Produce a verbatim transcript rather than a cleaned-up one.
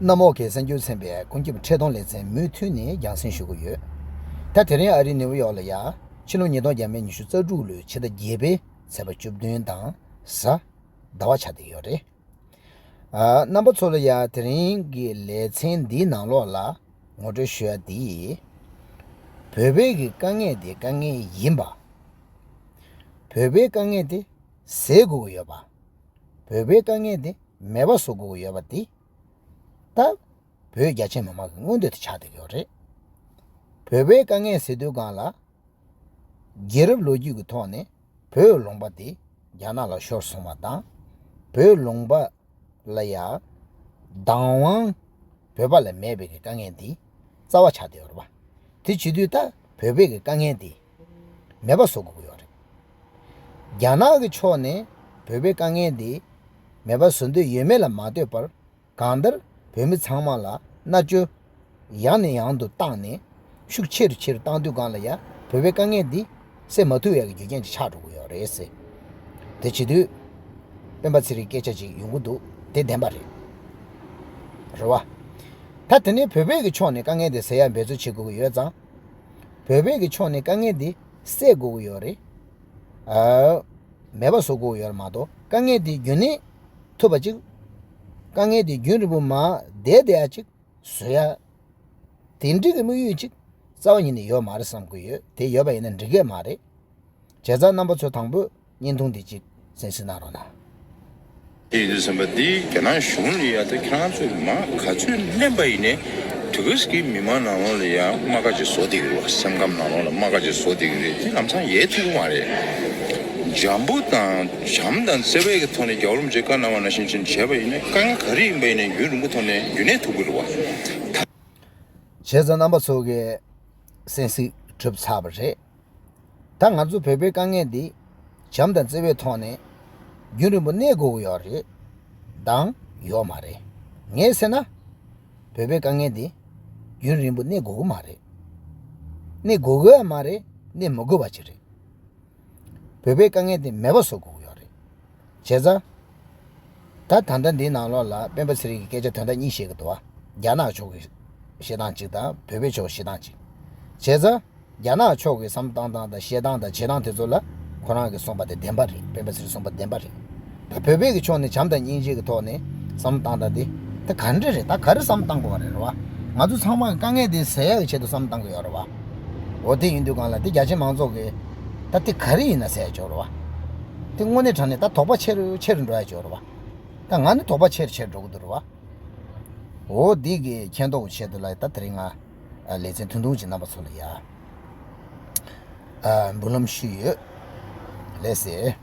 གནམ་འོག་གི་གསར་འགྱུར་ཚན་པའི་ཀུན་ཁྱབ་འཕྲིན་གཏོང་ལེ་ཚན་མུ་མཐུད་ནས་རྒྱང་སྲིང་ཞུ་གི་ཡོད། ད་དེ་རིང་ཨ་རི་ནེའུ་ཡོག་ལ་ཡ་ཕྱི་ལོ་ཉིས་སྟོང་བརྒྱ་མེད་ཉི་ཤུ་རྩ་དྲུག་ལོའི་ཕྱི་ཟླ་བརྒྱད་པའི་ཚེས་པ་བཅུ་བདུན་དང་གཟའ་ཟླ་བ་ཆགས་བསྡད་ཡོད་རེད། ཨ། རྣམ་པ་ཚོ་ལ་ཡ་དེ་རིང་གི་ལེ་ཚན་འདིའི་ནང་ལོགས་ལ་ངོ་སྤྲོད་ཞུ་ཡ་འདི། བོད་པའི་གི་དཀའ་ངལ་དེ་དཀའ་ངལ་ཡིན་པ། བོད་པའི་དཀའ་ངལ་དེ་སེལ་དགོས་ཀྱི་ཡོད་པ། བོད་པའི་དཀའ་ངལ་དེ་མེད་པ་བཟོ་དགོས་ཀྱི་ཡོད་པ་དེ། ད་བོད་རྒྱ་ཆེ་མི་མང་གི་མངོན་འདོད་དེ་ཆགས་བསྡད་ཀྱི་ཡོད་རེད། བོད་པའི་དཀའ་ངལ་སེལ་དུས་སྒང་ལ། རྒྱལ་རབས་ལོ་རྒྱུས་ཀྱི་ཐོག་ནས་བོད་ལུང་པ་དེ་རྒྱ་ནག་ལ་ཤོར་སོང་བ་དང་། བོད་ལུང་པ་ལ་ཡ་བདག་དབང་བོད་པ་ལ་མེད་པའི་གི་དཀའ་ངལ་འདི་རྩ་བ་ཆགས་བསྡད་ཡོད་རེད་པ། དེ་བྱེད་དུས་ད་བོད་པའི་གི་དཀའ་ངལ་འདི་མེད་པ་བཟོ་དགོས་ཀྱི་ཡོད་རེད། རྒྱ་ནག་གི་ཕྱོགས་ནས་བོད་པའི་དཀའ་ངལ་འདི་མེད་པ་བཟོ་འདོད་ཡོད་མེད་ལ་མ་ལྟོས་པར། གང་ལྟར་བོད་མི་ཚང་མ་ལ་མནར་གཅོད་ཡང་ནས་ཡང་དུ་བཏང་ནས་ཤུགས་ཆེ་རུ་ཆེ་རུ་བཏང་དུས་སྒང་ལ་ཡ་བོད་པའི་དཀའ་ངལ་འདི་སེལ་མ་ཐུབ་ཡག་གི་རྒྱུ་རྐྱེན་ཅིག་ཆགས་འགྲོ་གི་ཡོད་རེད་ཟེར། དེ་བྱེད་དུས་སྤེན་པ་ཚེ་རིང་སྐད་ཆ་ཅིག་ཡོང་གི་འདུག་དེ་བདེན་པ་རེད། རེད་བ། ད་དེ་ནས་བོད་པའི་གི་ཕྱོགས་ནས་དཀའ་ངལ་དེ་སེལ་ཡ་འབད་རྩོལ་བྱེད་དགོས་ཀྱི་ཡོད་ཙང་། བོད་པའི་གི་ཕྱོགས་ནས་དཀའ་ངལ་དེ་སེལ་དགོས་ཀྱི་ཡོད་རེད། ཨ། མེད་པ་བཟོ་དགོས་ཀྱི་ཡོད་རེད་མ་གཏོགས་དཀའ་ངལ་དེ་རྒྱུན་གནས་ཐུབ་པ་ཅིག་དཀའ་ངལ་དེ་རྒྱུན་རིང་པོ་མར་བསྡད་བསྡད་ཡ་ཅིག་བཟོ་ཡ། དེ་འདྲའི་གི་དམིགས་ཡུལ་ཅིག་རྩ་བ་ཉིད་ནས་ཡོད་མ་རེད་བསམ་གྱི་ཡོད། དེ་ཡོད་པ་ཡིན་ན་འགྲིག་གི་མ་རེད། བྱས་ཙང་རྣམ་པ་ཚོ་དང་པོ་བརྙན་ཐུང་འདི་གཅིག་གསན་གཟིགས་གནང་རོགས་གནང་། དེ་ཡིན་དུས་ཙམ་པ་འདི་རྒྱ་ནག་གཞུང་ལ་ཡ་ད་ཁྱེད་རང་ཚོས་མ་ག་ཚོད་ལེན་པ་ཡིན་ནའི་དེ་ག་ཙམ་གྱིས་མི་མང་ནང་ལོགས་ལ་ཡ་རྨ་ཁ་ཅིག་བཟོ་བསྡད་ཀྱི་རེད་བ། སེམས་ཁམས་ནང་ལོགས་ལ་རྨ་ཁ་ཅིག་བཟོ་བསྡད་ཀྱི་རེད། དེ་ལམ་སང་ཡལ་ཐུབ་ཀྱི་མ་རེད། འཇམ་པོ་དང་བྱམས་དང་བརྩེ་བའི་གི་ཐོག་ནས་རྒྱལ་བ་རིན་པོ་ཆེས་བཀའ་གནང་བ་ནང་བཞིན་ཅིག་བྱས་པ་ཡིན་ནའི་དཀའ་ངལ་ག་རེ་ཡིན་པ་ཡིན་ནའི་རྒྱུན་རིང་པོ་ཐོག་ནས་རྒྱུན་གནས་ཐུབ་ཀྱི་རེད་བ། བྱས་ཙང་རྣམ་པ་ཚོ་གི་གསན་གཟིགས་གྲུབ་ཚར་བ་རེད། ད་ང་ཚོ་བོད་པའི་དཀའ་ངལ་འདི་བྱམས་དང་བརྩེ་བའི་ཐོག་ནས་རྒྱུན་རིང་པོ་གནས་དགོས་ཀྱི་ཡོད་རེད་དང་ཡོད་མ་རེད། ངས་ཟེར་ན། བོད་པའི་དཀའ་ངལ་འདི་རྒྱུན་རིང་པོ་གནས་དགོས་ཀྱི་མ་རེད། གནས་དགོས་ཀྱི་ཡང་མ་རེད། གནས་མི་དགོས་པ་ཅིག་རེད། བོད་པའི་དཀའ་ངལ་འདི་མེད་པ་བཟོ་དགོས་ཀྱི་ཡོད་རེད། བྱས་ཙང་། ད་ད་ལྟ་འདིའི་ནང་ལོགས་ལ་སྤེན་པ་ཚེ་རིང་གིས་སྐད་ཆ་དོན་དག་གཉིས་བཤད་ཀྱི་འདུག་བ། རྒྱ་ནག་ཕྱོགས་ཀྱི་བཤད་སྟངས་གཅིག་དང་བོད་པའི་ཕྱོགས་བཤད་སྟངས་གཅིག་བྱས་ཙང་། རྒྱ་ནག་ཕྱོགས་ཀྱི་བསམ་བློ་བཏང་སྟངས་དང་བཤད་སྟངས་དང་བྱེད་སྟངས་དེ་ཚོ་ལ་ཁོ་རང་གིས་གསུངས་པ་དེ་བདེན་པ་རེད། སྤེན་པ་ཚེ་རིང་གསུངས་པ་བདེན་པ་རེད། ད་བོད་པའི་གི་ཕྱོགས་ནས་བྱམས་དང་སྙིང་རྗེ་གི་ཐོག་ནས་བསམ་བློ་བཏང་སྟངས་དེ་ད་ག་འདྲ་རེད། ད་ག་རེ་བསམ་བློ་བཏང་དགོས་པ་རེད། རེད་བ། ང་ཚོ་ཚང་མ་གི་དཀའ་ངལ་དེ་སེལ་ཡག་གི་ཆེད་དུ་བསམ་བློ་བཏང་གི་ཡོད་རེད་བ། འོ་དེ་ཡིན་དུས་སྒང་ལ་དེ་རྒྱ་ཆེ་མང་ཚོགས་ཀྱི་ད་དེ་ག་རེ་ཡིན་ན་ཟེར་ཡག་ཅིག་ཡོད་རེད་བ། དེ་དངོས་གནས་དྲང་གནས་ད་དོགས་པ་ཆེ་རུ་ཆེ་རུ་འགྲོ་ཡག་ཅིག་ཡོད་རེད་བ། ད་ང་ནི་དོགས་པ་ཆེ་རུ་ཆེ་རུ་འགྲོ་གི་འདུག་རེད་བ། འོ་འདི་གི་མཁྱེན་རྟོགས་ཀྱི་ཆེད་དུ་ལ་ད་དེ་རིང་ང་ལེ་ཚན་ཐུང་ཐུང་ཅིག་རྣམ་པ་ཚོ་ལ་ཡ་འབུལ་ལམ་ཞུས་ཡོད། ལགས་སེ།